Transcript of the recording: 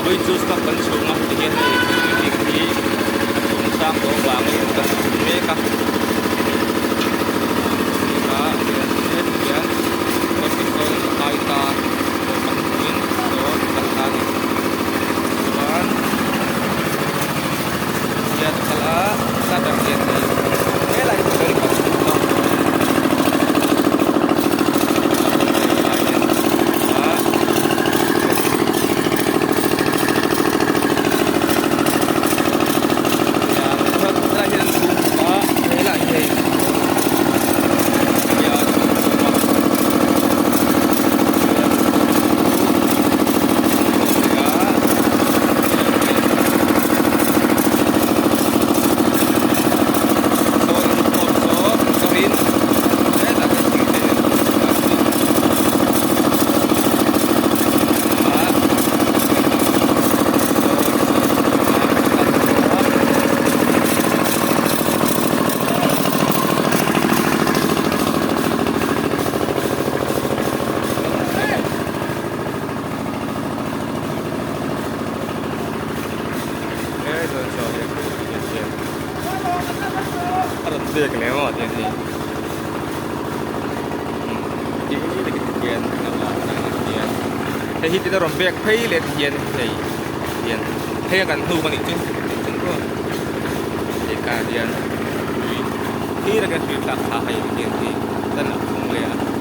Vawi chu stop kan chhung a tihian hei building hi a chung sang tawh avangin kan chhung mek a mek a hian sawn a kai ta saw kan hmuin saw a kal ta a ni chuan hian a kal a ladder lian hei helai hi chu kan chhung ta. A rawn pek leh maw tiang hi hian hei hi tina rawn bek phei leh ti hian hei hian hei a kan hnuk a nih chu hei ka hian tui thir a kan tui thlak kha hei hian hei kan a phung leh a.